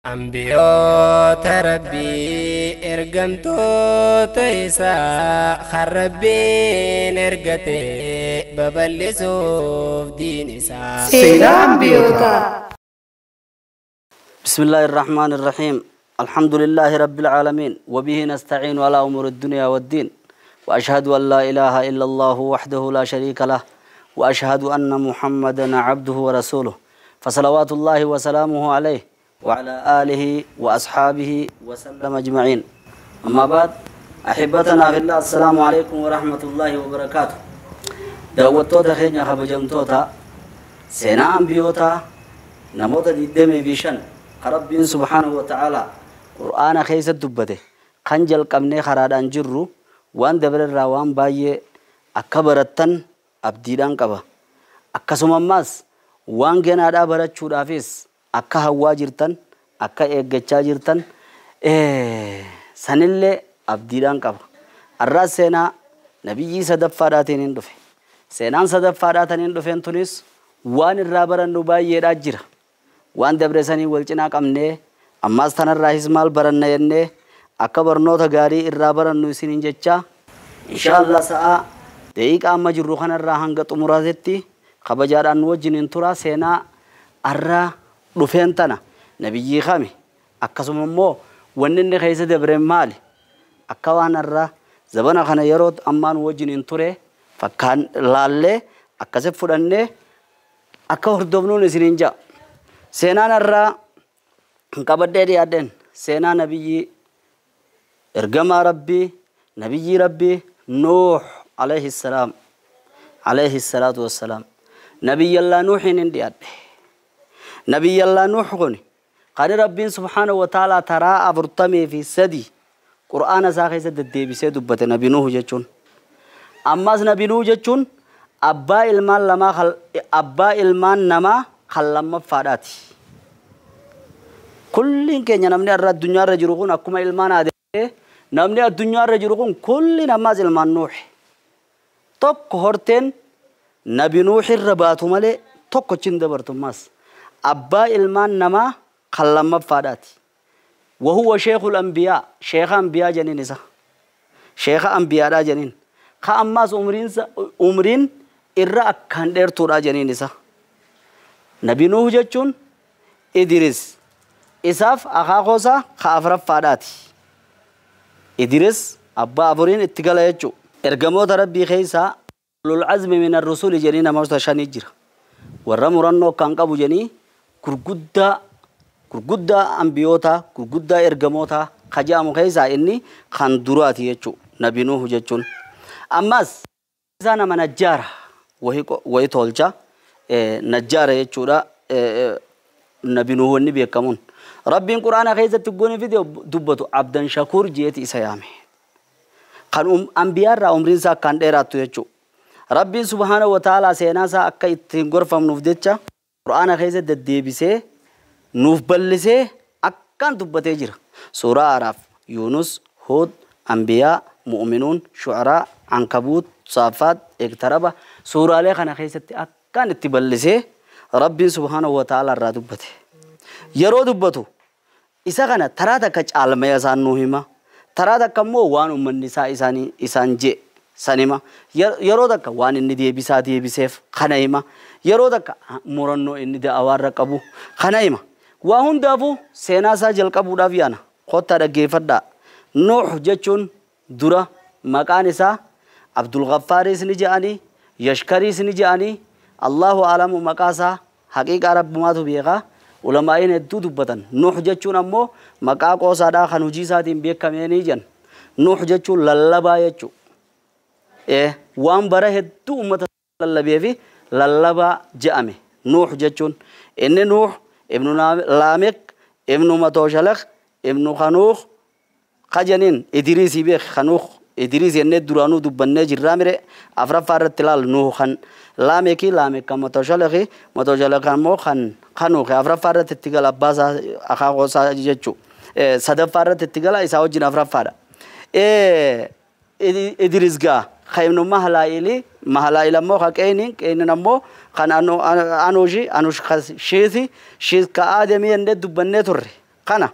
Ambiyoota Rabbii ergamtoota isaa kan Rabbiin ergate babal'isuuf diin isaa. Seenaa Ambiyootaa. بسم الله الرحمن الرحيم الحمد لله رب العالمين وبه نستعين على أمور الدنيا والدين وأشهد أن لا إله إلا الله وحده لا شريك له وأشهد أن محمدا عبده ورسوله فصلوات الله وسلامه عليه وعلى آله وأصحابه وسلم أجمعين أما بعد أحبتنا في الله السلام عليكم ورحمة الله وبركاته دعوتوتا خينيا خبجمتوتا سينا أنبيوتا نموتا ديدمي بيشن ربين سبحانه وتعالى قرآن خيس دبته خنجل قمني خرادان جرو وان دبر الراوان باية أكبرتن أبديدان قبا أكسم ماس وان جنادا برچو رافيس أكا هوا جرتن أكا إيجتشا جرتن سنلي أبديدان قبا الراس سينا نبيي صدفاداتين اندفه سينان صدفاداتين اندفه تونس وان الرابرن باية راجرة waan dabresanii wal cinaa qabnee ammaas tanarraahis maal baranna jennee akka barnoota gaarii irraa barannu isiniin jecha inshaallah sa'a daqiiqaa amma jirru kanarraa hanga xumuraatetti kabajaadhaan nu wajjin hin tura seenaa arraa dhufeen tana nabiyyii kami akkasuma immoo wanni inni keessa dabreen maali akka waan arraa zabana kana yeroo ammaa nu wajjin hin ture fakkaan laallee akkasi fudhannee akka hordofnuun isiniin ja'a. Seenaan irraa qabadhee dhiyaadheen seenaa nabiyyii ergamaa rabbii nabiyyii rabbii Nuuh alayhi salaam alayhi salaatu wassalaam nabiyyallaa Nuuhiin hin dhiyaadhe. Nabiyyallaa Nuuh kun kan rabbiin subhaanahu wa ta'aalaa taraa 43 qur'aana isaa keessa deddeebisee dubbate nabi Nuuh jechuun. Ammas nabi Nuuh jechuun abbaa ilmaan lamaa abbaa ilmaan namaa kan lammaffaadhaati. Kulliin keenya namni irra addunyaa irra jiru kun akkuma ilmaan aadee namni addunyaa irra jiru kun kulliin ammaas ilmaan Nuuh. Tokko horteen nabi Nuuh irra baatu malee tokko chin dabartummaas. Abbaa ilmaan namaa kan lammaffaadhaati. Wahuwa sheekul ambiyaa sheeka ambiyaa jeniin isa. Sheeka ambiyaadhaa jeniin. Ka ammaas umriin irra akkaan dheertuudhaa jeniin isa. Nabi Nuuh jechuun Idris isaaf akaakoosaa ka afuraffaadhaati. Idris abbaa afuriin itti gala jechuu. Ergamoota rabbii keessaa ulul azmi min arrusuli jedhanii namoota shanii jira. Warra murannoo kan qabu jedhanii gurguddaa ambiyootaa gurguddaa ergamootaa ka jedhamu keessaa inni kan duraati jechuu Nabi Nuuh jechuun. Ammas isaa nama najjaara wayi tolcha. Najjaara jechuudha nabi Nuuh wanni beekamuun. Rabbiin quraana keessatti goone fide dubbatu abdan shakuur jeeti isa yaame. Kan ambiyaarraa umriin isaa akkaan dheeraattu jechuudha. Rabbiin subhaanahu wa ta'aalaa seenaa isaa akka ittiin gorfamnuuf jecha quraana keessa deddeebisee nuuf bal'isee akkaan dubbatee jira. Suuraa Araaf, Yuunus, Huud, Ambiyaa, Mu'minuun, Shu'araa, Ankabuut, Saafaat, Eegtaraba suuraalee kana keessatti akkaan itti bal'isee Rabbiin subhaanahu wa ta'aalaa irraa dubbate. Yeroo dubbatu isa kana taraa takka caalmaya isaan nuu hima. Taraa takka immoo waan uummanni isaa isaan jee san hima. Yeroo takka waan inni deebisaa deebiseef kana hima. Yeroo takka murannoo inni da'awaarra qabu kana hima. Waa hundaafuu seenaa isaa jalqabuudhaaf yaana. Kottaa dhaggeeffadhaa. Nuuh jechuun dura maqaan isaa Abdul Ghaffaaris ni jedhanii Yashkariis ni jedhanii Allahu alamu maqaa isaa haqiiqaa rabbumaatu beekaa ulamaa'iin hedduu dubbatan. Nuuh jechuun ammoo maqaa qoosaadhaa kan hojii isaatiin beekameenii jedhan. Nuuh jechuun lallabaa jechuu. Waan bara hedduu uummata lallabee fi lallabaa je'ame. Nuuh jechuun inni Nuuh ibnu Laamek ibnu Matooshalak ibnu Kanuuh kajaniin Idriisii beek Kanuuh Idriis jennee duraanuu dubbannee jirraa mire afuraffaa irratti ilaal Nuuh kan Laamekii Laamek kan Matooshalakii Matooshalak ammoo kan Kanuuh afuraffaa irratti itti gala abbaa isaa akaakoo isaa jechuu sadaffaa irratti itti gala isaa wajjin afuraffaadha. Idriis gaa kan ibnu Mahalaa'ilii Mahalaa'il ammoo kan Qeeniin Qeeniin ammoo kan Anuushi Anuush kan Shiisi Shiis ka Aadamii jennee dubbannee turre. Kana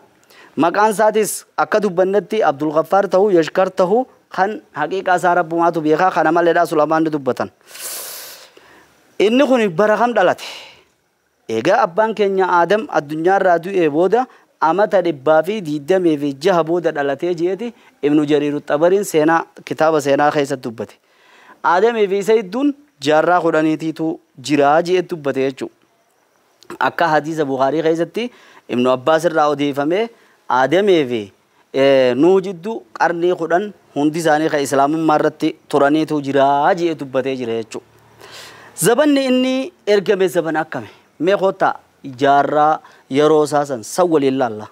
maqaan isaatis akka dubbannetti Abdul Ghaffar ta'uu Yashkar ta'uu kan haqiiqaa isaa rabbumaatu beekaa kana maleedhaa sulamaan ni dubbatan. Inni kun bara kam dhalate? Egaa abbaan keenya Aadam addunyaarraa du'ee booda amata 126 booda dhalatee jeeti Ibnu Jariir Xabariin seenaa kitaaba seenaa keessatti dubbate. Aadamii fi isa idduun jaarraa 10tiitu jiraa jee dubbate jechuudha. Akka hadiisa Bukaarii keessatti Ibnu Abbaas irraa odeeffamee Aadamii fi Nuuh jidduu qarnii 10 hundi isaanii kan islaamummaa irratti turaniitu jiraa jee dubbatee jira jechuudha. Zabanni inni ergame zabana akkami? Mee kottaa jaarraa yeroo isaa san waliin laalla.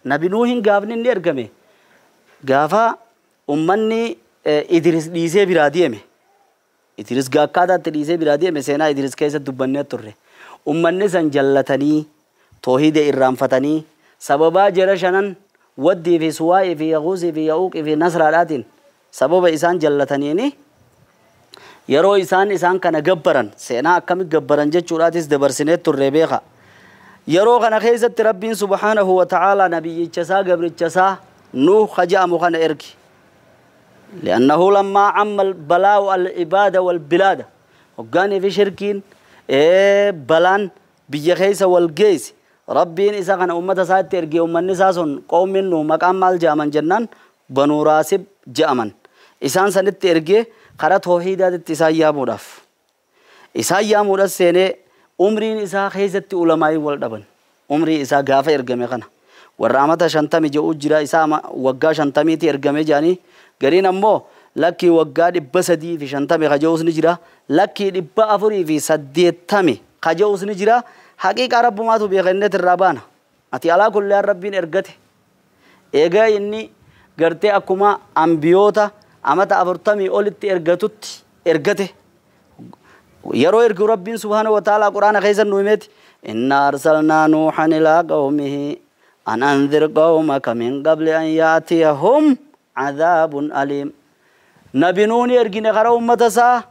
Nabi Nuuhin gaafni inni ergame gaafa ummanni Idris dhiisee biraa deeme. Idris gaakkaataatti dhiisee biraa deeme seenaa Idris keessatti dubbannee turre. Ummanni san jallatanii toohida irraanfatanii sababaa jara shanan waddii fi suwaa'ii fi yaquusii fi ya'uuqii fi nasraadhaatiin sababa isaan jallataniini yeroo isaan kana gabbaran seenaa akkami gabbaran jechuudhaatis dabarsinee turre beeka. Yeroo kana keessatti Rabbiin subhaanahu wa ta'aalaa nabiyyicha isaa gabricha isaa Nuuh kaja'amu kana ergi. لأنه لما عم البلاء العبادة والبلاد وقاني في شركين بلان بيخيس والجيس ربين إذا كان أمة ساعة ترجع أمة نساسون قوم منه مقام مال جامن جنان بنو راسب جامن إنسان سنة ترجع خرات توحيد التسايا مودف إسايا مودف سنة عمرين إذا خيزت علماء والدبن عمري إذا غافة إرجع مكانه والرامة شنطة مجو جرا إذا وجا شنطة ميت إرجع جاني gariin ammoo lakkii waggaa 350 kaja'uus ni jira lakkii 480 kaja'uus ni jira haqiiqaa rabbumaatu beeka inni irraa baana ati alaa kulli rabbiin ergate eegaa inni gartee akkuma ambiyoota amata 40 olitti ergatutti ergate yeroo ergu rabbiin subhaanahu wa ta'aalaa quraana keessa nu himeeti inna arsalnaa nuuhan ilaa qawmihi an anzir qawmaka min qabli an yaatiyahum عذاب أليم. نبي نوني إرجينا خرا أمة سا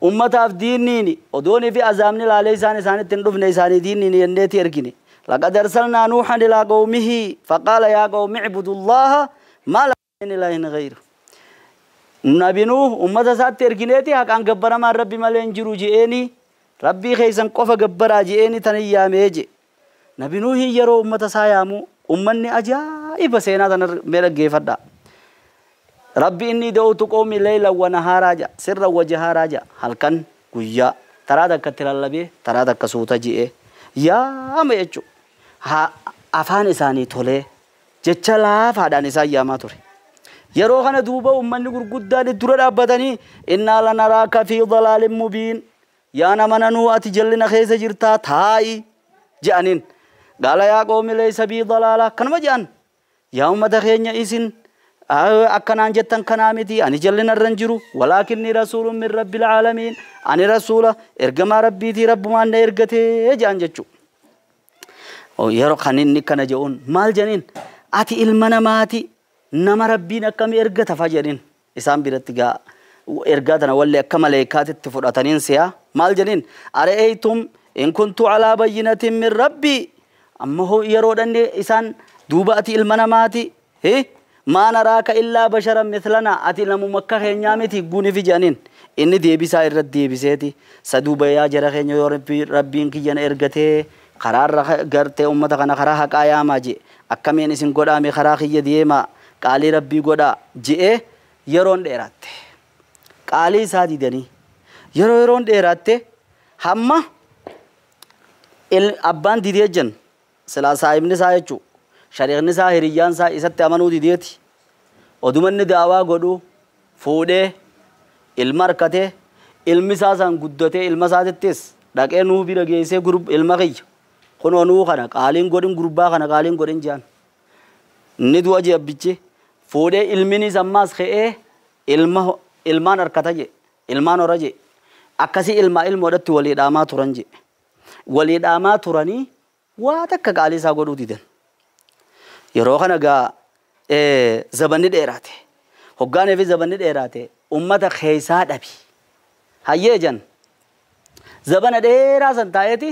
أمة أفدينيني ودوني في أزامني لا ليس أنا ساني تندف نيساني دينيني يندي إرجيني لقد أرسلنا نوحا إلى قومه فقال يا قوم اعبدوا الله ما لا من إله غيره. نبي نوح أمة سا ترجينيتي هكان جبرا ما ربي مالين جروجيني ربي خيسن قف جبرا جيني تنيا ميجي. نبي نوح يرو أمة سا يامو أمني أجائب سينا تنر ميرا جيفدا. ربي إني دعوت قومي ليلا ونهارا جا سرا وجهارا جا هلكن قويا ترى دك تلالبي ترى دك سوتا جي يا ما يجو ها أفان إساني تولي جتلا فادان إسا يا ما توري يروخنا دوبا أمني قرقودان الدرر أبداني إنا لنراك في ضلال مبين يا نمنا نواتي جلنا خيس جرتا تاي جانين قال يا قوم ليس بي ضلالة كنما جان يا أمة خينيا إسن أكنان جتن كنامتي أني جلنا الرنجرو ولكني رسول من رب العالمين أني رسولة إرجما ربيتي رب ما نيرجته جان جتشو أو يرو خنين نكنا جون مال جنين أتي إلمنا ماتي نما ربينا كم إرجته فجرين إسام بيرتجا إرجاتنا ولا كم ملائكات التفرعتنين سيا مال جنين أرأيتم إن كنت على بينة من ربي أما هو يرود أن إنسان دوبا أتي إلمنا ماتي إيه ما نراك إلا بشرا مثلنا أتي لمو مكة خينيامتي قوني في جانين إني ديبي ساير ديبي سيتي سدوبا يا جرا خينيو ربي ربين كي جن إرغته قرار غرته أمتا كنا خرا حق آيا ما جي أكمين إسن قدا مي خرا خي ديما قالي ربي قدا جي يرون ديرات قالي سادي دني يرو يرون ديرات همّا أبان دي جن سلا صاحبني سايچو شریخني سا هريان سا إسات أمانو ديتي ودمني دعوة قدو فوده المركته المساسان قدته المساتتس دك نو بيرجيسه غروب المغي خنو نو خنا قالين قدين غروبا خنا قالين قدين جان ندو أجي أبيتي فوده المني زماس خيه الما المان أركته جي المان أرجي أكاسي الما المودت وليد أما ترنجي وليد أما ترني واتك قالي سا قدو ديدن yeroo kana gaa zabanni dheeraate hoggaanee fi zabanni dheeraate ummata keessaa dhabi hayyee jan zabana dheeraa san taa'eeti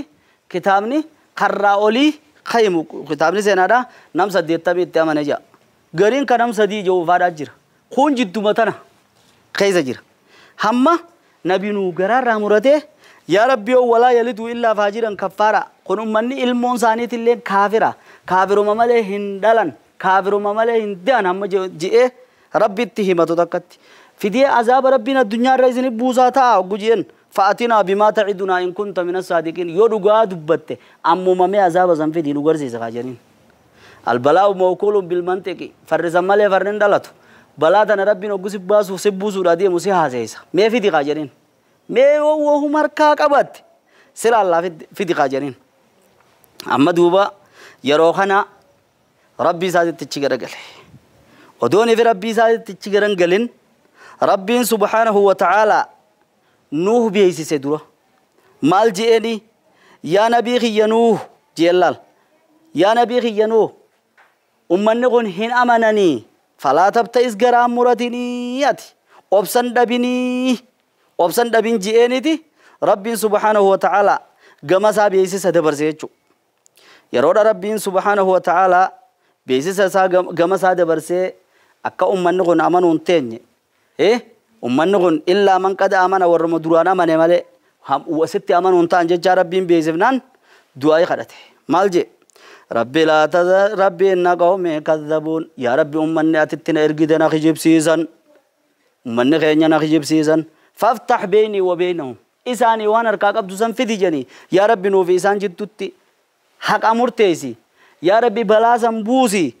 kitaabni karraa olii Khayimu kitaabni seenaadha nam 80 itti amane jaa. Gariin ka nam 3 jiru faadhaa jira. Kun jidduma tana keessa jira. Hamma nabi nuu garaarraa muratee yaa rabbi yoo walaa yalidu illaa faajiran kaffaara. Kun ummanni ilmoon isaaniitillee kaafira. Kaafiruma malee hin dhalan. Kaafiruma malee hin de'an hamma ji'ee rabbitti himatu takkatti. Fidee azaaba rabbiin addunyaarra isin buusaa ta'a oggu ji'een. Fa'atinaa bimaa tacidunaa in kunta mina saadiqiin. Yoo dhugaa dubbatte ammumamee azaaba san fidii nu garsiisa kaa jedhaniin. Albalaa'u mawkuulun bilmantiqi. Farrisan malee farri hin dhalatu. Balaa tana rabbiin oggu si baasuuf si buusuudhaa deemu si haaseessa. Mee fidi kaa jedhaniin. Mee yoo wahuma harkaa qabatte sila allaa fidi kaa jedhaniin. Amma duuba yeroo kana rabbii isaatitti achi garagale. Odoon ifi rabbii isaatitti achi garagalin rabbiin subhaanahu wa ta'aalaa Nuuh beeksise dura. Maal je'eeni? Yaa nabii kiyya Nuuh je'een laal. Yaa nabii kiyya Nuuh ummanni kun hin amananii falaa tabta'is garaan muratinii ati obsan dhabinii obsan dhabin je'eeniti rabbiin subhaanahu wa ta'aalaa gama isaa beeksisa dabarse jechuudha. Yeroodha rabbiin subhaanahu wa ta'aalaa beeksisa isaa gama isaa dabarsee akka ummanni kun amanuu hin teenye. Ummanni kun illaa man qad amana warruma duraan amane malee sitti amanuu hin ta'an jechaa rabbiin beeksifnaan du'aa kadhate. Maal jee? Rabbi laa tadhar rabbi inna qawmi kadhabuun. Yaa rabbi ummanni atitti na ergite na kijibsiisan. Ummanni keenya na kijibsiisan. Faftah beynii wa beynahum. Isaanii waan harkaa qabdu san fidi jedhanii. Yaa rabbi nuufi isaan jidduutti haqa murteessi. Yaa rabbi balaa san buusi.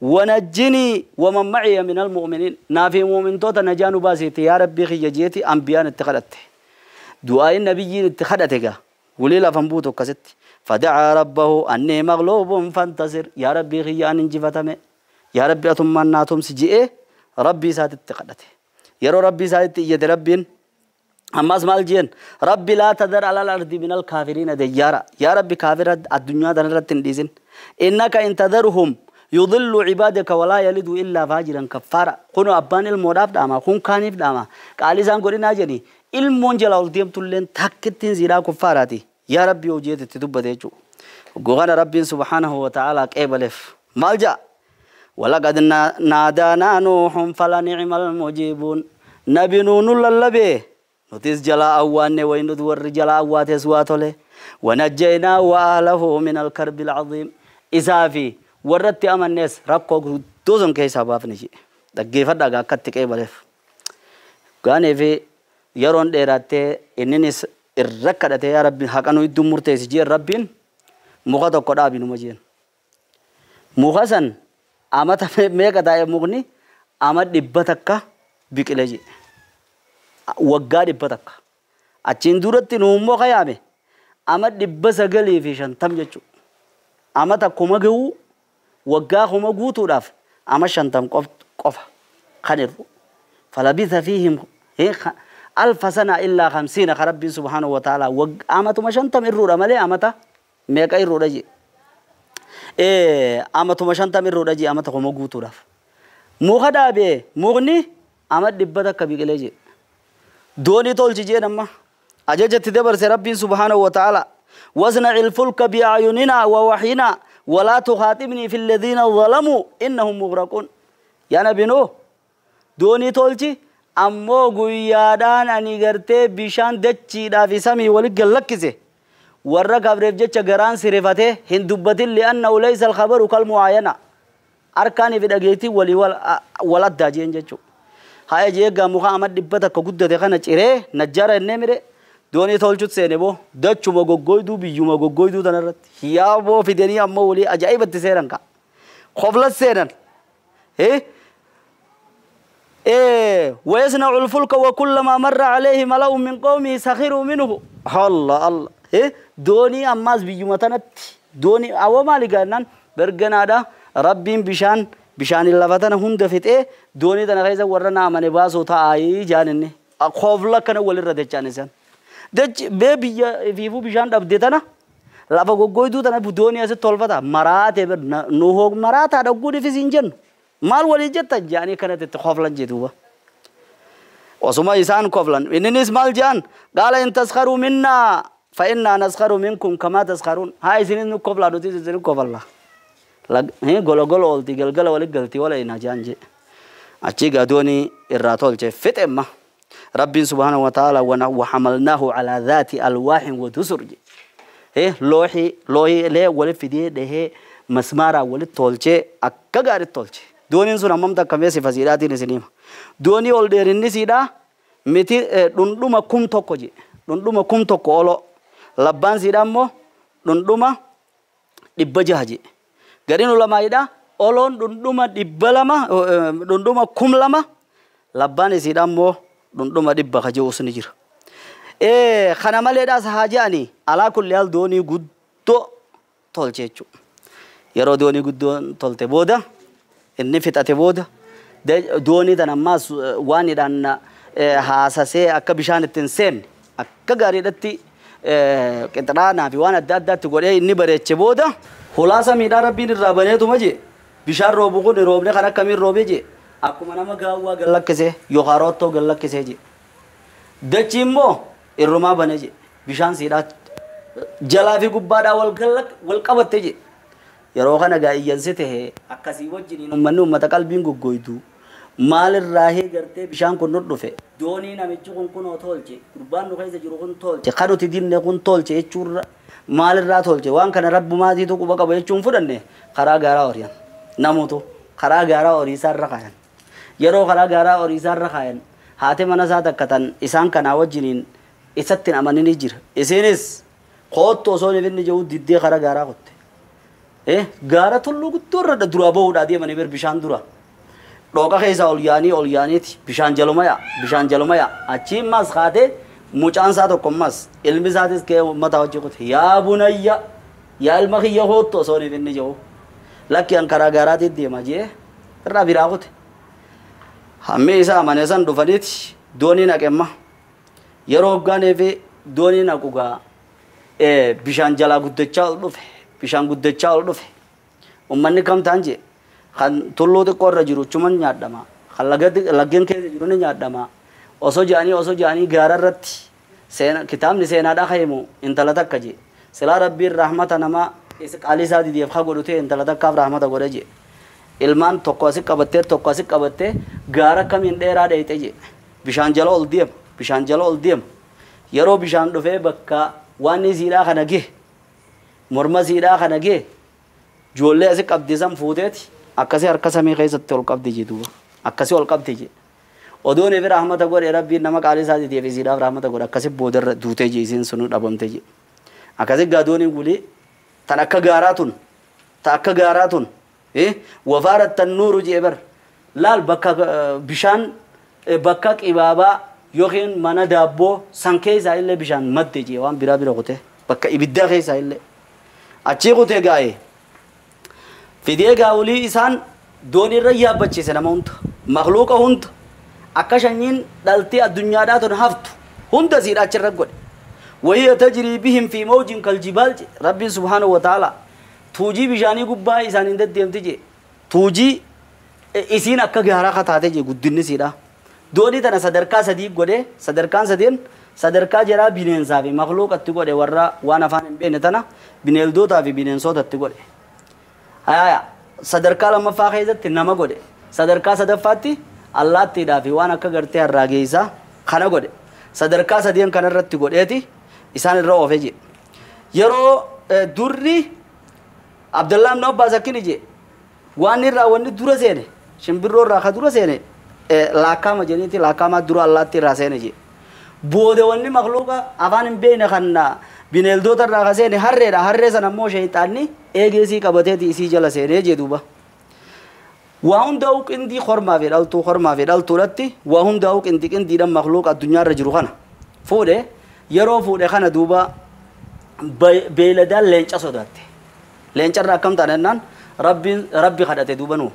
ونجني ومن معي من المؤمنين. نافي مؤمن توتا نجانو باسيتي يا ربي خيجيتي أنبياء اتخذت دعاء النبيين اتخذتك وليلا فنبوتو كست فدعا ربه أني مغلوب فانتصر. يا ربي خيان انجفتمي يا ربي أتمنى سجئ ربي سات اتخذت يرو ربي سات يد ربين أما اسمع الجين ربي لا تذر على الأرض من الكافرين ديارا. يا ربي كافر الدنيا دنرت ديزن إنك إن تذرهم يضل عبادك ولا يلد إلا فاجرا كفارا. كونوا أبان المراب داما كون كانيف داما قال إذا قلنا جني المون جلا ولديم تلين تكتين زيرا كفاراتي. يا ربي وجيت تدب ديجو وغانا ربي سبحانه وتعالى قبلف مالجا ولقد نادانا نوح فلنعم المجيبون. نبي نون للبي نتيز جلا أوان وين دور جلا أوات سواتله ونجينا وأهله من الكرب العظيم. إسافي warratti amannees rakkoo guddoo sun keessaa baafne jee. Dhaggeeffadhaa gaa akkatti qeebaleef. Gaanee fi yeroon dheerattee inninis irra kadhatee yaa rabbi haqa nu iddoo murteessi jeen rabbiin muka tokko dhaabi numa jeen. Muka san amata meeqa taa'e mukni ama 100 biqile jee. Waggaa 100. Achiin duratti nu immoo kayaame ama 950 jechuudha. Amata kuma gahuu waggaa kuma guutuudhaaf ama 50 qofa kan irru. Falabitha fiihim alfa sana illaa 50 ka rabbiin subhaanahu wa ta'aalaa amatuma 50 irruudha malee amata meeqa irruudha jee. Amatuma 50 irruudha jee amata kuma guutuudhaaf. Muka dhaabee mukni ama 100 biqilee jee. Doonii tolchi jeen amma ajajatti dabarse rabbiin subhaanahu wa ta'aalaa wasnaci ilfulka bi'ayuninaa wa waxyinaa ولا تخاطبني في الذين ظلموا إنهم مغرقون. يا نبي نوح دوني تولتي أمو غيادان أني غرتي بشان دچي دا في سمي ولق لكسه ورا كبرف جچ غران سرفته هندبتي لأنه ليس الخبر كالمعاينة أركاني في دغيتي ولي ولا داجين جچو هاي جيغا مخا أمد دبتا كغدته خنا چيره نجار النمره doonii tolchutti seene boo dachuma goggoyduu biyyuma goggoyduu tanarratti hiyaaboo fidanii ammoo walii ajaa'ibatti seenan ka koflas seenan ويصنع الفلك وكلما مر عليه ملأ من قومه سخروا منه. الله الله دوني أماس biyyuma tanatti doonii awwa maali gaannaan berganaadha rabbiin bishaan bishaan lafa tana hunda fixee doonii tana keessa warra na amane baasuu ta'aayii jaaninni kofla kana walirra dachaan isaan. Dach bee biyya fiifuu bishaan dhabde tana lafa goggoyduu tana doonii asitti tolfata maraatee nu hoog maraataa dhagguu dhifis hin jennu maal walii jetta jaanii kanatti itti koflan jee duuba. Osuma isaan koflan inninis maal jedhan qaala in taskharuu minnaa فإنا نسخر منكم كما تسخرون هاي سنين نكوف لا نتيجة سنين كوف الله هي غلو غلو قلتي غلغل ولا غلتي ولا إنا جانجي أشي قادوني الراتول جي فت إما ربي سبحانه وتعالى وحملناه على ذات ألواح ودسر جي إيه لوحي لوحي ليه ولا فدية ده مسمارة ولا تولجي أكجار تولجي دوني سنا ممتا كميسي فزيراتي نسنيم دوني أولدرني نسيدا متي دندوما كم توكوجي دندوما كم توكو لبان سيدامو دندوما دبجة هجي قرين علماء إذا أولون دندوما دبلما دندوما كم لما لبان سيدامو دندوما دبجة هجي وسنجر إيه خنا مالي داس هاجاني على كل حال دوني قدو تولجيتشو يرو دوني قدو تولت بودا النفت أتبودا دوني دنا ما واني دنا هاساسي أكبشان التنسين أكجاري قطرانا في وانا داد تقول إيه إني بريتش بودا خلاصة ميدا ربي الربانية تمجي بشار روبو روبني خنا كمير روبي أكو منا ما قاوا قال لك كذا يخاراتو قال لك كذا جي دچيمو الرما بنجي بشان سيدا جلافي قبادة والقلك والقبض تجي يروخنا قاي ينسته أكاسي وجهني نمنو متقلبين قويدو مال الراهي قرتي بشان كن نطفه دوني نمچو كن كن تولچه قربان نخيز جرو كن تولچه خدو تدين كن تولچه چور مال الرا تولچه وان كان رب ما دي تو قبا قبا چون فدنه خرا غارا اوريان نموتو خرا غارا اوري سار رخاين يرو خرا غارا اوري سار رخاين هاتي منا ساتكتن اسان كنا وجنين اساتن امنني جير اسينس خوتو سوني بن جو ديدي خرا غارا قت ايه غارا تلو قتور درا بودا دي مني بر بشان درا روكا خيسا أولياني أوليانيتي بشان جلومايا بشان جلومايا أشي ماس خاته مچان ساتو كماس علمي ساتس كي متوجه كت يا بني يا المخي يهوتو سوني بني جو لكن أنكرا غاراتي دي ماجي رابي راغوت همي إسا منسان دفنيت دوني نكما يروغاني في دوني نكوغا بشان جلا قدچال دفه بشان قدچال دفه أمني كم تانجي خان تلو تقرر جرو چمن نيادما خان لگن کے جرو نيادما اوسو جاني غاررت سينا كتاب ني سينا دا خيمو انت لا تكجي سلا ربي الرحمه نما اس قالي سادي دي خا غدوته انت لا تكاف رحمه غدجي ilmaan tokko asi qabattee tokko asi qabattee gaara kamiin dheeraa dheeyte je bishaan jala ol deema bishaan jala ol deema yeroo bishaan dhufee bakka waan isiidhaa kana gee morma isiidhaa kana gee ijoollee asi qabdi san fuuteeti akkasii harka samii keessatti ol qabdi je duuba akkasii ol qabdi je odoon efi rahmata godhe rabbiin nama qaalii isaatiif isiidhaaf rahmata godhe akkasii boodarra duutee je isiin sunuu dhabamte je akkasii gaadooniin gulii tan akka gaaraa tun ta akka gaaraa tun إيه وفارت النور جبر لال بكا بشان بكا إبابا يوخين منا دابو سانكي زايل بشان مد جي وان برا برا قته بكا إبدا خي زايل أتشي قته جاي في دي جاولي إنسان دوني ريا بچي سنمونت مخلوق هند أكشنين دلتي الدنيا داتون هفت هند زير أتشرقون وهي تجري بهم في موج كالجبال ربي سبحانه وتعالى توجي بجاني قبا إنسان إن ديم تجي توجي إسين أكا جهرا خطاته جي قدني سيدا دوني تنا صدركا صديق قده صدركان صدين صدركا جرا بينين سافي مخلوق أتقوله ورا وانا فان بين تنا بينل دو تافي بينين صوت أتقوله هيا صدركا لما فاخيزة تنما قده صدركا صدفاتي الله تدافي وانا كغرتي الراجيزا خنا قده صدركا صدين كان رتقوله تي إنسان الرؤوف يجي يرو دري عبد الله بن عباس كنيجي وان الرا وان دورا سينه شمبرو را خدورا سينه لاكا مجنيتي لاكا ما دورا الله تي را سينه جي بوده وان مخلوقا افان بين خنا بينل دو تر را سينه هر را هر سن مو شيطاني ايگيسي قبته تي سي جلا سينه جي دوبا وهم داوك اندي خرما في دالتو خرما في دالتو رتي وهم داوك اندي اندي دم مخلوق الدنيا رجرو خنا فوده يرو فوده خنا دوبا بيلدان لينچا سوداتي لينچر رقم تاننان ربي ربي خدته دوبنو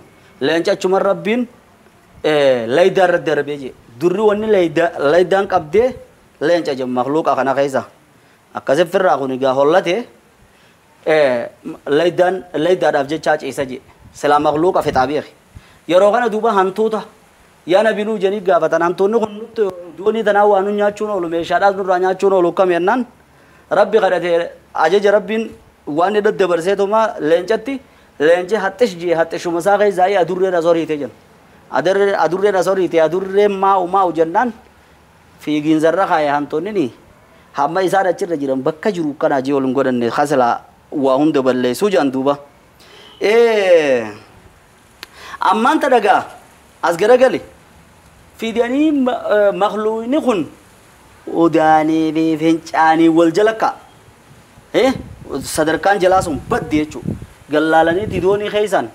لينچا چمر ربين ليدار دربيجي دري وني ليدا ليدان قبده لينچا جم مخلوق اخنا خيسا اكسف فراغوني غا هولته ليدان ليدار افجي چاچ ايسجي سلام مخلوق في تابيخ يرو غنا دوبا هنتوتا يا نبي نو جني غافتن هنتوني كن دوني تناو انو نياچون اولو ميشاداس نو نياچون اولو كم ينان Rabbi kadhate ajaja Rabbiin waan inni daddabarseetuma leencatti leenci haxxish jee haxxishuma isaa keessaa adurreen as horiite jenna. Adurreen as horiite adurreen maa'u maa'u jennaan fiigiinsarra kaaye hantoonni hamma isaan achirra jiran bakka jiru kana jee ol hin godhanne kasilaa waa hunda balleessuu jedhan duuba. Ammaan ta dhagaa as garagali fidanii makluuqni kun udaanii fi fincaanii wal jala ka'a. Sadarkaan jalaa sun badde jechuudha. Gallaalanii didoonii keessaan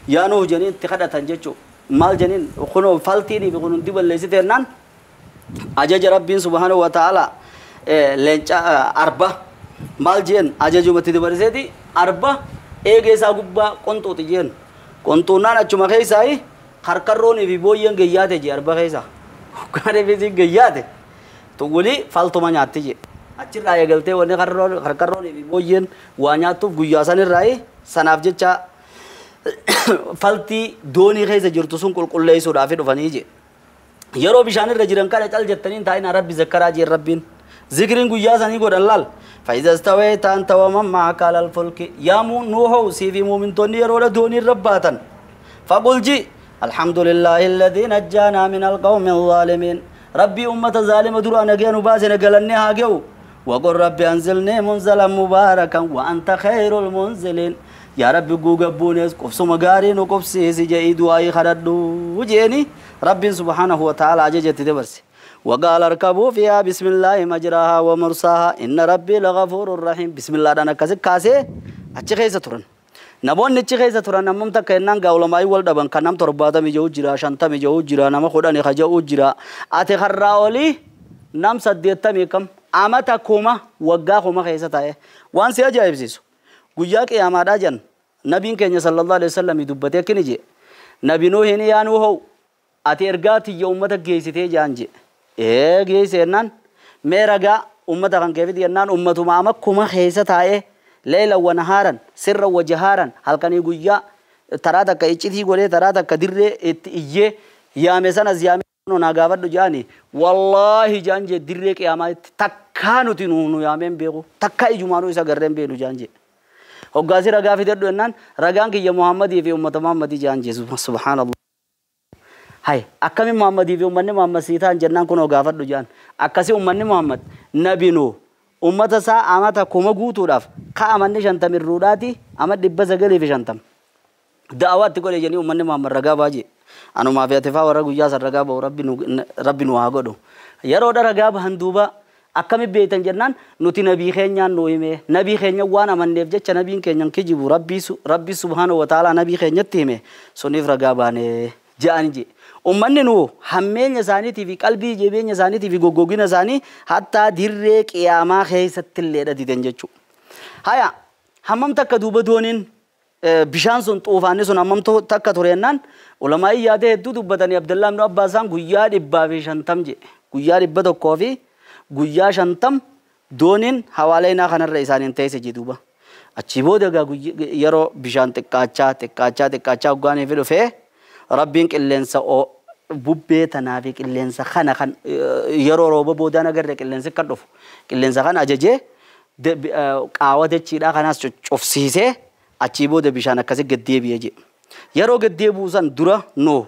yaanuu jeniin itti kadhatan jechuudha. Maal jeniin kunoo faltiinii fi kun hundi balleessite jennaan ajaja Rabbiin subhaanahu wa ta'ala leenca arba maal jeen ajajumatti dabarseeti arba eegee isaa gubbaa qonxuuti jeen. Qonxuunnaan achuma keessaa karkarroonii fi booyyeen gayyaate jee arba keessaa. Hoggaanee fi gayyaate tuwwali faltuma nyaatti jee. Achirraa eegaltee wanni karkarroonii fi booyyeen waa nyaattuuf guyyaa sanirraa sanaaf jecha faltii doonii keessa jirtu sun qulqulleessuudhaaf dhufanii jee. Yeroo bishaan irra jiran kana cal jettaniin taa'ina Rabbi zakkaraa jeen Rabbiin. Zikriin guyyaa sanii godhan laal. فإذا استويت أنت ومن معك على الفلك يا نوح سيفي مؤمنتوني يرو دوني رباتا فقل جي الحمد لله الذي نجانا من القوم الظالمين ربي أمة ظالمة درا نجين وباسنا قلني هاجو وقل ربي أنزلني منزلا مباركا وأنت خير المنزلين يا ربي قوقبونيس قفصو مقارين وقفسيسي جاي دعائي خردو وجيني ربي سبحانه وتعالى عججت دبرسي وقال اركبوا فيها بسم الله مجراها ومرساها إن ربي لغفور رحيم بسم الله أنا كاسي كاسي أتشي خيسة ترن نبون نتشي خيسة ترن نمم تكينان قاولا ما يولد أبن كنم ترباتا مجو جرا شنتا مجو جرا نما خداني خجو جرا أتي خراولي نم سديتا ميكم أما تكوما وقاكوما خيسة تاي وان سيجا يبسيسو قياك يا ماراجن نبين كenya صلى الله عليه وسلم يدبتي كنجي نبي نوح يا نوح أتي إرقاتي يومتك جيستي جانجي geesse jennaan mee ragaa ummata kan keefiti jennaan ummatuma amma kuma keessa taa'ee leela wa nahaaran sirra wa jahaaran halkanii guyyaa taraa takka iccitii godhee taraa takka dirree itti iyyee yaame sanas yaame naa gaafadhu jaani wallaahi jaan jee dirree qiyaamaa itti takkaa nuti nu yaameen beeku takkaa ijumaanuu isa garreen beenu jaan jee. Hoggaasii ragaa fidadhu jennaan ragaan kiyya Muhammadii fi ummata Muhammadii jaan jee subhaanallah. Hay akkami Muhammadii fi ummanni Muhammad sii ta'an jennaan kunoo gaafadhu jaan akkasi ummanni Muhammad nabinuu ummata isaa amata kuma guutuudhaaf ka amanni 50 ama 950 da'awaatti godhe jedhanii ummanni Muhammad ragaa baajee anumaa fi atifaa warra guyyaa san ragaa ba'u rabbi nu haa godhu yeroodha ragaa bahan duuba akkami beektan jennaan nuti nabii keenyaan nu hime nabii keenya waan amanneef jecha nabiin keenyan kijibu rabbi subhaanahu wa ta'ala nabii keenyatti hime suniif ragaa baane ja'an jee. Ummanni nu hammeenya isaaniitii fi qalbii jabeenya isaaniitii fi goggogina isaanii hattaa dirree qiyaamaa keessatti illee dhadidan jechuudha. Haya hammam takka duuba dooniin bishaan sun xuufaanni sun hammam takka ture jennaan ulamaa'ii yaadee hedduu dubbatanii Abdallaa ibn Abbaasaan guyyaa 150 jedhe guyyaa 100 fi guyyaa 50 dooniin hawaaleenaa kanarra isaaniin teesse jedhuuba. Achii booda yeroo bishaan xiqqaachaa xiqqaachaa xiqqaachaa hoggaanii fi dhufee Rabbiin qilleensa bubbee tanaa fi qilleensa kana kan yeroo rooba boodaan agarre qilleensi kan dhufu qilleensa kana ajajee qaawa dachiidhaa kanaas cufsiisee achii booda bishaan akkasii gad deebi'ee jedhe. Yeroo gad deebi'u san dura nu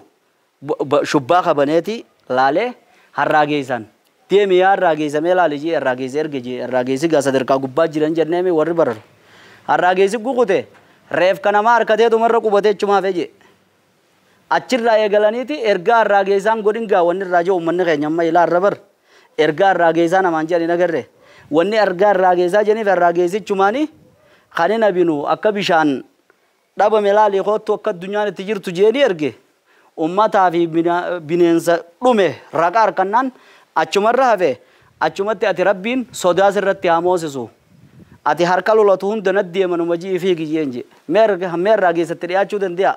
shubbaa qabaneeti laalee harraa geessan. Deemi yaa harraa geessamee laale jee harraa geesse erge jee harraa geessi gaa sadarkaa gubbaa jiran jenneemi warri bararu. Harraa geessi gugute reef kanamaa harkatee tumarra qubatee chumaaf jee. Achirraa eegalaniiti ergaa harraa geessaan godhin gaa wanni irraa jiru uummanni keenya amma ilaa irra bar ergaa harraa geessaa namaan jedhani agarre wanni ergaa harraa geessaa jeniif harraa geessichumaani kan nabinu akka bishaan dhabame laalii kootu akka addunyaan itti jirtu jeeni erge uummataa fi bineensa dhume raqa harkannaan achumarra hafe achumatti ati rabbiin sodaa sirratti haa moosisu ati harka lolatu hunda natti deemanuma ji'i fiigi jeen je mee harraa geessatti dhiyaachuu danda'a.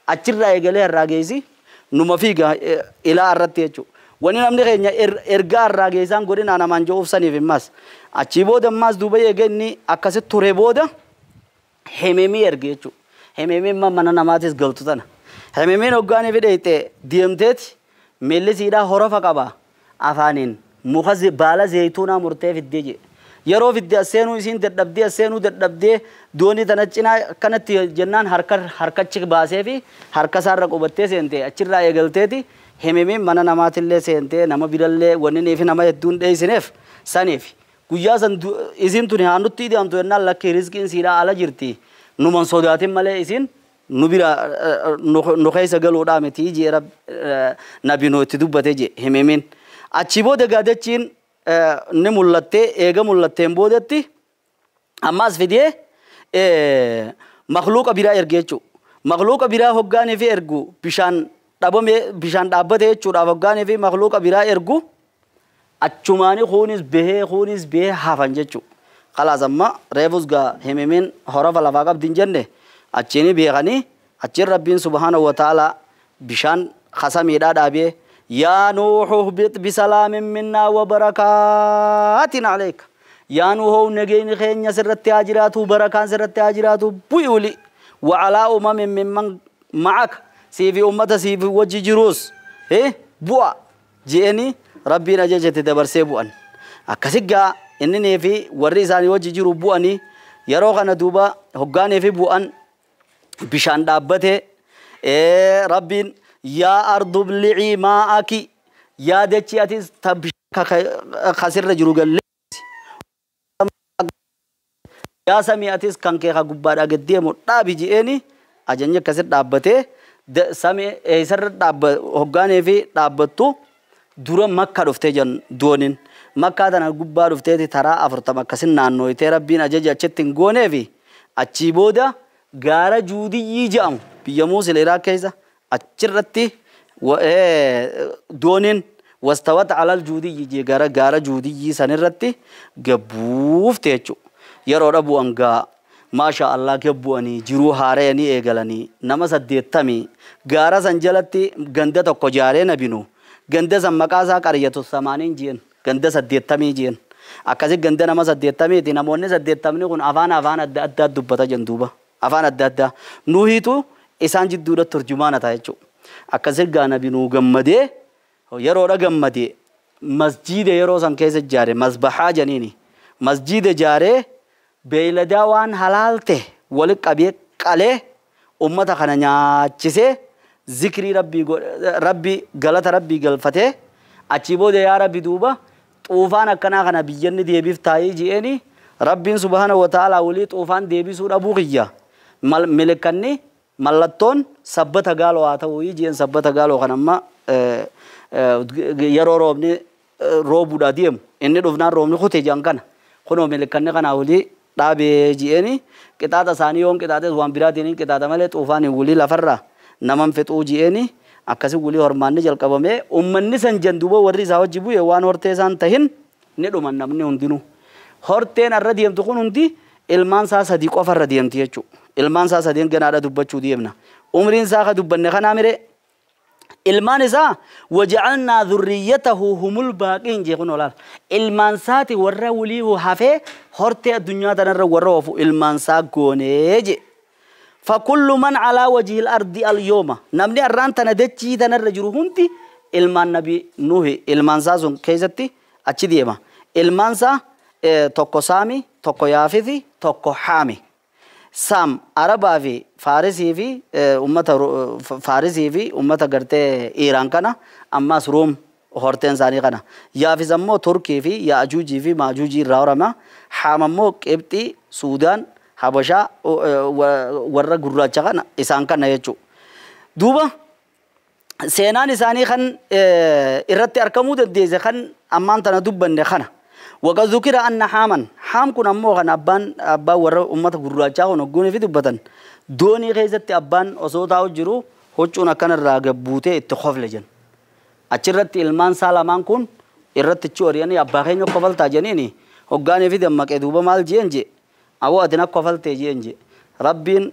Achirraa eegalee harraa geessi numa fiiga ilaa irratti jechuudha. Wanni namni keenya ergaa harraa geessaan godina namaan jiruuf saniif himmas. Achii booda ammas duuba eega inni akkasitti ture booda hememii erge jechuudha. Hememiin mana namaatis galtu tana. Hememiin hoggaanii fidheeyte deemteeti miilli siidhaa horofa qaba afaaniin muka baala zayituunaa murtee fiddee jedhe. Yeroo fidde as seenuu isiin dadhabdee as seenuu dadhabdee doonii tana cinaa akkanatti jennaan harkachi baasee fi harka isaarra qubattee seente achirraa eegalteeti himimiin mana namaatillee seentee nama birallee wanni fi nama hedduun dheeysineef saniif. Guyyaa san isiin tuni haa nutti ida'amtu jennaan lakki rizqiin siidhaa ala jirti. Numan sodaatin malee isiin nu bira nu keessa galuudhaa miti jee nabi nu itti dubbate jee himimiin. Achi booda gaadachiin ni mul'attee eega mul'atteen boodatti ammas fidee makluuqa biraa erge jechuudha. Makluuqa biraa hoggaanii fi ergu bishaan dhabame bishaan dhaabbate jechuudhaaf hoggaanii fi makluuqa biraa ergu achumaanii kunis bahee hafan jechuudha. Khalaas amma reefus gaa himimiin horofa lafaa qabdi hin jenne achiini beekanii achiin rabbiin subhaanahu wa ta'ala bishaan kasamiidhaa dhaabee yaa Nuuhu ihbit bisalaamin minnaa wa barakaatin aleyka. Yaa Nuuhu nageenyi keenya sirratti haa jiraatu barakaan sirratti haa jiraatu bu'i uli wa alaa umamin mimman ma'aka siifi ummata siifi wajji jiruus bu'a je'eni rabbiin ajajate dabarsee bu'an. Akkasi gaa inni fi warri isaanii wajji jiru bu'anii yeroo kana duuba hoggaanii fi bu'an bishaan dhaabbate rabbiin yaa ardu blicii maa'aki yaa dachii atis kasirra jiru galleessi yaa samii atis kan kee ka gubbaadhaa gad deemu dhaabi je'eeni ajajni akkasirra dhaabbatee samii eessarra hoggaanii fi dhaabbattu dura makka dhuftee jan dooniin makkaa tana gubbaa dhufteeti taraa 40 akkasin naannooytee rabbiin ajaja achitti hin gooneefi achii booda gaara juudiyyii jedhamu biyya Muusil Iraaq keessa achirratti dooniin wastawat alal juudiyyii jee gaara juudiyyii sanirratti gabbuufte jechuudha. Yeroo dhabu'an gaa maasha Allah gabbu'anii jiruu haarayanii eegalanii nama 80 gaara san jalatti ganda tokko jaaree nabinu ganda san maqaa isaa qaryatu samaaniin jeen ganda 80 jeen akkasi ganda nama 80ti namoonni 80 kun afaan adda addaa dubbata jen duuba afaan adda addaa nuhiitu isaan jidduudha turjumaana ta'a jechuudha. Akkasi gaa nabinuu gammadee yeroodha gammadee masjiida yeroo san keessa ijaare masbahaa janiini masjiida ijaaree beeyladaa waan halaal ta'e wali qabee qalee ummata kana nyaachisee zikrii rabbii galata rabbii galfatee achii booda yaa rabbi duuba xuufaan akkanaa kana biyyanni deebiif taa'ee je'eeni rabbiin subhaanahu wa ta'aalaa walii xuufaan deebisuu dhabuu kiyya milikanni mallattoon sabbata gaaloo haa ta'uu je'een sabbata gaaloo kan amma yeroo roobni roobuudhaa deemu inni dhufnaan roobni kute jedhan kana kunoo milikanni kanaa walii dhaabee je'eeni qixaaxa isaanii yoon qixaaxes waan biraatiin hin qixaaxa malee xuufaan walii lafarraa naman fixuu je'eeni akkasi walii hormaanni jalqabamee ummanni san janduuba warri isaa wajji bu'e waan hortee isaan tahin ni dhuman namni hundinuu. Horteen irra deemtu kun hundi ilmaan isaa 3 qofa irra deemti jechuudha. Ilmaan isaa 3 ganaadha dubbachuu deemna. Umriin isaa ka dubbanne kanaa mire ilmaan isaa waja'alnaa dhurriyyatahu humul baaqiin jee kun olaal. Ilmaan isaati warra walii hafee hortee addunyaa tanarra warra ofu ilmaan isaa goonee jee. فكل من على وجه الأرض اليوم نمني أران تندتشي تنرجو هنتي إلمان نبي نوح إلمان سازون كيزتي أتشديما إلمان سا توكو سامي توكو يافثي توكو حامي سام عربا في فارسي في أمة فارسي في أمة قرتي إيران كنا أما روم هورتين زاني كنا يافث أمو تركي في ياجوجي في ماجوجي راورما حام أمو كبتي سودان Habashaa warra gurraacha kana isaan kana jechuudha. Duuba seenaan isaanii kan irratti argamuu dandeesse kan ammaan tana dubbanne kana. Waqad dhukira anna haaman haam kun ammoo kan abbaan warra uummata gurraachaa kun hogguunii fi dubbatan doonii keessatti abbaan osoo taa'u jiru huccuun akkanarraa gabbuutee itti kofle jenna. Achirratti ilmaan isaa lamaan kun irratti ichi ori'anii abbaa keenya kofaltaa jeniini hoggaanii fi dammaqee duuba maal jeen jee. Awwa ati na kofaltee jeen jee rabbiin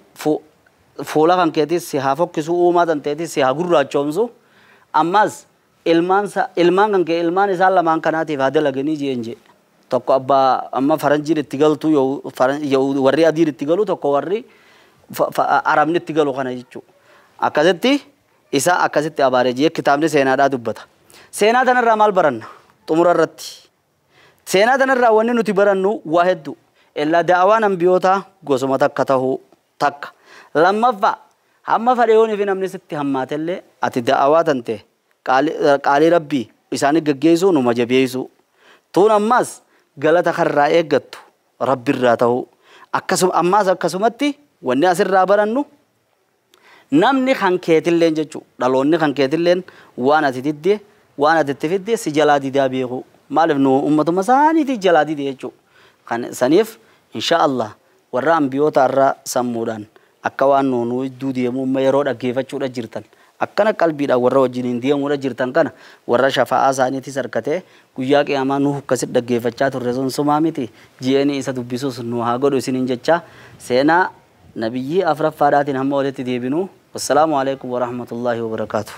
fuula kan keetis si haa fokkisu uumaa tan teetis si haa gurraachoomsu ammas ilmaan kan kee ilmaan isaan lamaan kanaatiif haa dalaganii jeen jee tokko abbaa amma faranjiin itti galtu warri adiin itti galu tokko warri arabni itti galu kana jechuudha. Akkasitti isa akkasitti abaaree jee kitaabni seenaadhaa dubbata. Seenaa tanarraa maal baranna xumura irratti? Seenaa tanarraa wanni nuti barannu waa hedduu. Illaa da'awaan ambiyootaa gosuma takka tahuu takka. Lammaffaa, hamma fadheeyoonii fi namni sitti hammaatellee ati da'awaa tante qaalii rabbii isaanii gaggeessuu numa jabeessuu. Tuun ammaas galata karraa eeggattu rabbirraa tahuu. Akkasuma ammaas akkasumatti wanni asirraa barannu namni kan keetilleen jechuudha. Dhaloonni kan keetilleen waan ati didde waan ati itti fidde si jalaa didaa beeku. Maaliif nu ummatuma isaaniitii jalaa dide jechuudha. Kan saniif insha Allah warra ambiyoota irraa sammuudhaan akka waan nu idduu deemu amma yeroo dhaggeeffachuudha jirtan. Akkana qalbiidhaan warra wajjiniin deemuudha jirtan kana warra shafa'aa isaaniitis harkatee guyyaa qiyaamaa nu akkasitti dhaggeeffachaa turre sun sumaa miti ji'eenii isa dubbisuus nu haa godhu isiniin jecha seenaa nabiyyii afuraffaadhaatiin hamma walitti deebinu. Wassalaamu alaikum warahmatullaahi wabarakaatuh.